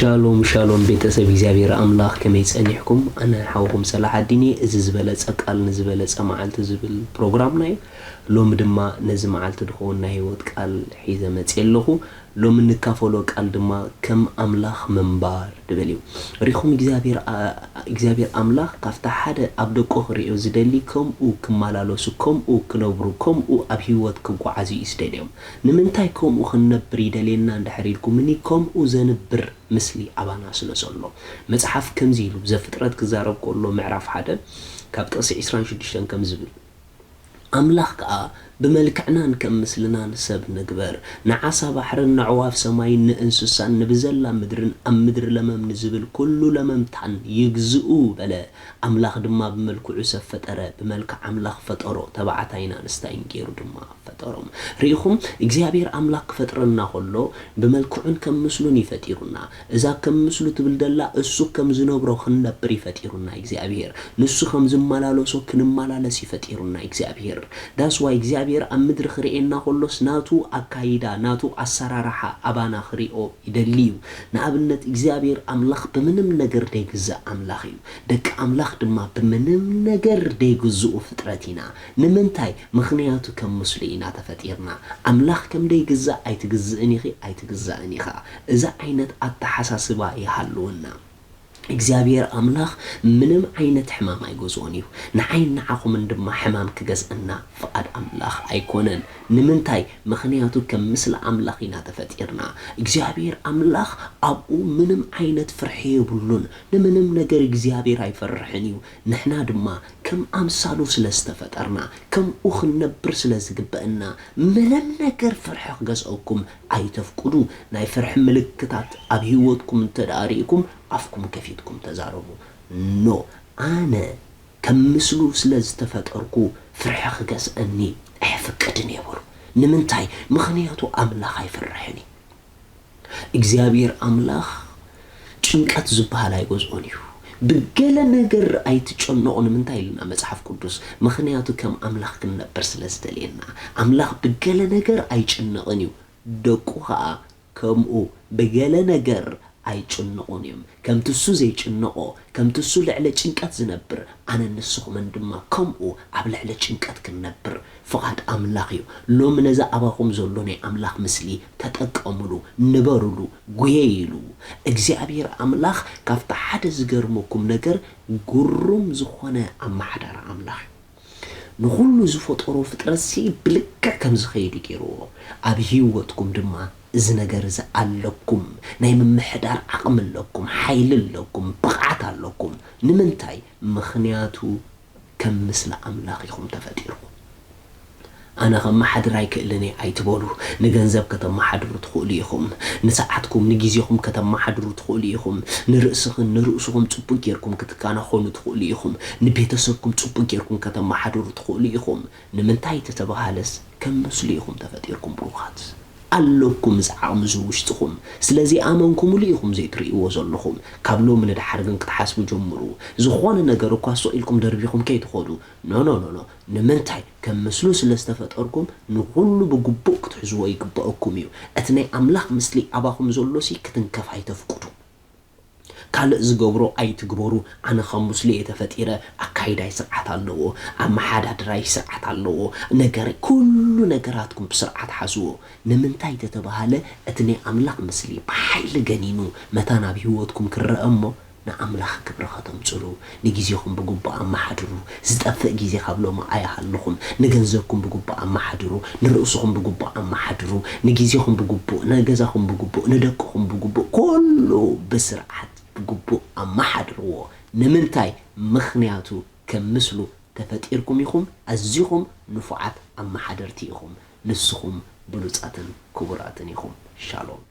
ሻሎም ሻሎም ቤተሰብ እግዚኣብሔር ኣምላኽ፣ ከመይ ጸኒሕኩም? ኣነ ሓውኹም ሰላሓዲን እየ። እዚ ዝበለጸ ቃል ንዝበለጸ መዓልቲ ዝብል ፕሮግራምና እዩ። ሎሚ ድማ ነዚ መዓልቲ ዝኸውን ናይ ህይወት ቃል ሒዘ መጽየ ኣለኹ። ሎሚ እንካፈሎ ቃል ድማ ከም ኣምላኽ ምንባር ዝብል እዩ። ሪኹም እግዚኣብሔር ኣ-፣ እግዚኣብሔር ኣምላኽ ካብታ ሓደ ኣብ ደቁ ክርእዮ ዝደሊ ከምኡ ክመላለሱ፣ ከምኡ ክነብሩ፣ ከምኡ ኣብ ህይወት ክጓዓዙ እዩ ዝደልዮም። ንምንታይ ከምኡ ክንነብር ይደልየና እንድሕር ኢልኩምኒ፣ ከምኡ ዘንብር ምስሊ ኣባና ስለ ዘሎ። መጽሓፍ ከምዚ ኢሉ ብዘፍጥረት ክዛረብ ከሎ ምዕራፍ ሓደ ካብ ጥቕሲ ዕስራን ሽዱሽተን ከም ዝብል፣ ኣምላኽ ከኣ ብመልክዕናን ከም ምስልናን ሰብ ንግበር፣ ንዓሳ ባሕርን ንዕዋፍ ሰማይን ንእንስሳን ንብዘላ ምድርን ኣብ ምድሪ ለመም ንዝብል ኩሉ ለመምታን ይግዝኡ በለ። ኣምላኽ ድማ ብመልክዑ ሰብ ፈጠረ፣ ብመልክዕ ኣምላኽ ፈጠሮ፣ ተባዕታይን ኣንስታይን ገይሩ ድማ ፈጠሮም። ርኢኹም፣ እግዚኣብሔር ኣምላኽ ክፈጥረና ከሎ ብመልክዑን ከም ምስሉን እዩ ፈጢሩና። እዛ ከም ምስሉ ትብል ደላ እሱ ከም ዝነብሮ ክንነብር እዩ ፈጢሩና እግዚኣብሔር። ንሱ ከም ዝመላለሶ ክንመላለስ እዩ ፈጢሩና እግዚኣብሔር። That's why እግዚኣብሔር ኣብ ምድሪ ክርእየና ከሎስ ናቱ ኣካይዳ፣ ናቱ ኣሰራርሓ ኣባና ክሪኦ ይደሊ እዩ። ንኣብነት እግዚኣብሔር ኣምላኽ ብምንም ነገር ዘይግዛእ ኣምላኽ እዩ። ደቂ ኣምላኽ ድማ ብምንም ነገር ዘይግዝኡ ፍጥረት ኢና። ንምንታይ? ምኽንያቱ ከም ምስሉ ኢና ተፈጢርና። ኣምላኽ ከም ዘይግዛእ ኣይትግዝእን ኢኺ፣ ኣይትግዛእን ኢኻ። እዚ ዓይነት ኣተሓሳስባ ይሃልወና። እግዚኣብሔር ኣምላኽ ምንም ዓይነት ሕማም ኣይገዝኦን እዩ። ንዓይን ንዓኹምን ድማ ሕማም ክገዝእና ፍቓድ ኣምላኽ ኣይኮነን። ንምንታይ? ምኽንያቱ ከም ምስሊ ኣምላኽ ኢና ተፈጢርና። እግዚኣብሔር ኣምላኽ ኣብኡ ምንም ዓይነት ፍርሒ የብሉን። ንምንም ነገር እግዚኣብሔር ኣይፈርሕን እዩ። ንሕና ድማ ከም ኣምሳሉ ስለ ዝተፈጠርና፣ ከምኡ ክንነብር ስለ ዝግበእና፣ ምንም ነገር ፍርሒ ክገዝአኩም ኣይተፍቅዱ። ናይ ፍርሒ ምልክታት ኣብ ህይወትኩም እንተ ደኣ ርኢኩም፣ ኣፍኩም ከፊትኩም ተዛረቡ። ኖ፣ ኣነ ከም ምስሉ ስለ ዝተፈጠርኩ ፍርሒ ክገዝአኒ ኣይፍቅድን እየ በሉ። ንምንታይ? ምኽንያቱ ኣምላኽ ኣይፈርሕን እዩ። እግዚኣብሔር ኣምላኽ ጭንቀት ዝበሃል ኣይገዝኦን እዩ። ብገለ ነገር ኣይትጨነቑ። ንምንታይ ኢልና መጽሓፍ ቅዱስ? ምኽንያቱ ከም ኣምላኽ ክንነብር ስለ ዝደልየና። ኣምላኽ ብገለ ነገር ኣይጭነቕን እዩ። ደቁ ኸኣ ከምኡ ብገለ ነገር ኣይጭነቑን እዮም። ከምቲ እሱ ዘይጭነቖ፣ ከምቲ እሱ ልዕሊ ጭንቀት ዝነብር፣ ኣነን ንስኹምን ድማ ከምኡ ኣብ ልዕሊ ጭንቀት ክንነብር ፍቓድ ኣምላኽ እዩ። ሎሚ ነዚ ኣባኹም ዘሎ ናይ ኣምላኽ ምስሊ ተጠቀምሉ፣ ንበርሉ፣ ጉየይሉ። እግዚኣብሔር ኣምላኽ ካብቲ ሓደ ዝገርመኩም ነገር ግሩም ዝኾነ ኣመሓዳሪ ኣምላኽ እዩ። ንኹሉ ዝፈጠሮ ፍጥረትሲ ብልክዕ ከም ዝኸይድ እዩ ገይርዎ። ኣብ ህይወትኩም ድማ እዚ ነገር እዚ ኣለኩም። ናይ ምምሕዳር ዓቕሚ ኣለኩም፣ ሓይሊ ኣለኩም፣ ብቕዓት ኣለኩም። ንምንታይ? ምኽንያቱ ከም ምስሊ ኣምላኽ ኢኹም ተፈጢርኩም። ኣነ ከመሓድር ኣይክእልን እየ ኣይትበሉ። ንገንዘብ ከተመሓድሩ ትኽእሉ ኢኹም። ንሰዓትኩም፣ ንግዜኹም ከተመሓድሩ ትኽእሉ ኢኹም። ንርእስኽን ንርእስኹም ጽቡቕ ጌርኩም ክትከናኸኑ ትኽእሉ ኢኹም። ንቤተሰብኩም ጽቡቕ ጌርኩም ከተመሓድሩ ትኽእሉ ኢኹም። ንምንታይ ተተባሃለስ ከም ምስሉ ኢኹም ተፈጢርኩም ብሩኻት። ኣለኩም እዚ ዓቕሚ እዚ ውሽጥኹም። ስለዚ ኣመንኩምሉ ኢኹም ዘይትርእይዎ ዘለኹም። ካብ ሎሚ ንደሓር ግን ክትሓስቡ ጀምሩ። ዝኾነ ነገር እኳ ስቕ ኢልኩም ደርቢኹም ከይትኸዱ። ኖ፣ ኖ፣ ኖ፣ ኖ። ንምንታይ? ከም ምስሉ ስለ ዝተፈጠርኩም ንኹሉ ብግቡእ ክትሕዝዎ ይግበኣኩም እዩ። እቲ ናይ ኣምላኽ ምስሊ ኣባኹም ዘሎሲ ክትንከፍ ኣይተፍቅዱ። ካልእ ዝገብሮ ኣይትግበሩ። ኣነ ከም ምስሉ እየ ተፈጢረ። ኣካይዳይ ስርዓት ኣለዎ፣ ኣመሓዳድራይ ስርዓት ኣለዎ። ነገረይ፣ ኩሉ ነገራትኩም ብስርዓት ሓዝዎ። ንምንታይ ተተባሃለ፣ እቲ ናይ ኣምላኽ ምስሊ ብሓይሊ ገኒኑ መታን ኣብ ህይወትኩም ክረአ እሞ፣ ንኣምላኽ ክብሪ ከተምጽሉ፣ ንግዜኹም ብግቡእ ኣመሓድሩ። ዝጠፍእ ግዜ ካብ ሎሚ ኣይሃልኹም። ንገንዘብኩም ብግቡእ ኣመሓድሩ፣ ንርእስኹም ብግቡእ ኣመሓድሩ፣ ንግዜኹም ብግቡእ፣ ንገዛኹም ብግቡእ፣ ንደቅኹም ብግቡእ፣ ኩሉ ብስርዓት ብግቡእ ኣመሓድርዎ። ንምንታይ? ምኽንያቱ ከም ምስሉ ተፈጢርኩም ኢኹም። ኣዚኹም ንፉዓት ኣመሓደርቲ ኢኹም። ንስኹም ብሉጻትን ክቡራትን ኢኹም። ሻሎም።